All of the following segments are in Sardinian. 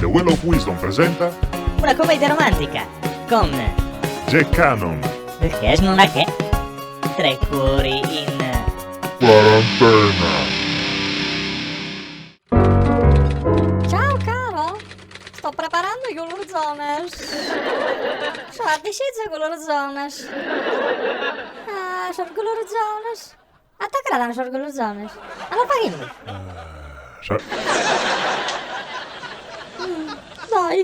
The Well of Wisdom presenta Una commedia romantica con Jack Cannon. Perché non è che Tre cuori in Quarantena. Ciao caro, sto preparando i culurzones. So a disizzu culurzones. Ah, sos culurzones. A t'agradan sos culurzones? A los faghimus? Sa. Dai,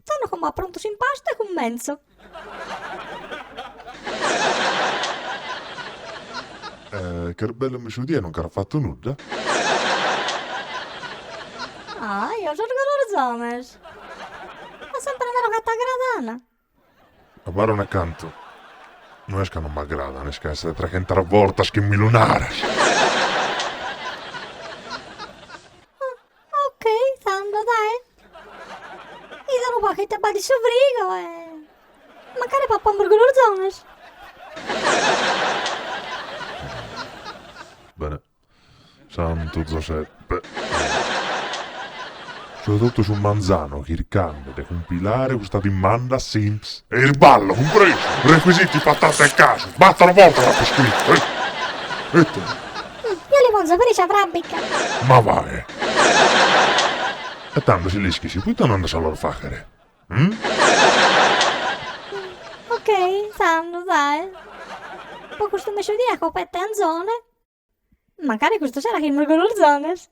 tando como apronto s'impastu e cumentzo. Eh, ch'est bellu mesudie non ch'at fatu nudda. Ah, eo sos culurzones. Ma sempre naro ca t'agradan. Abarra acantu. No est ca non m'agradan, est ca est trechentas bortas chi mi lu naras. Ok, tando dai. 'Ido unu pagu ite b'at in su frigo e mancari papamus culurzones. Bene. Santu Zoseppe. So totu su manzanu chircande de cumpilare custa dimanda a s'Inps e irballo, cumpresu, requisiti patata e casu, battoro bortas apo iscritu, eh! Ite? Eo li ponzo peri sa frabbica. Ma vae! E tando si l'ischis, poita no andas a los faghere? Hm? Ok, tando, dae. Po custu mesudie aco petta 'e anzone. Mancari custu sera faghimus culurzones.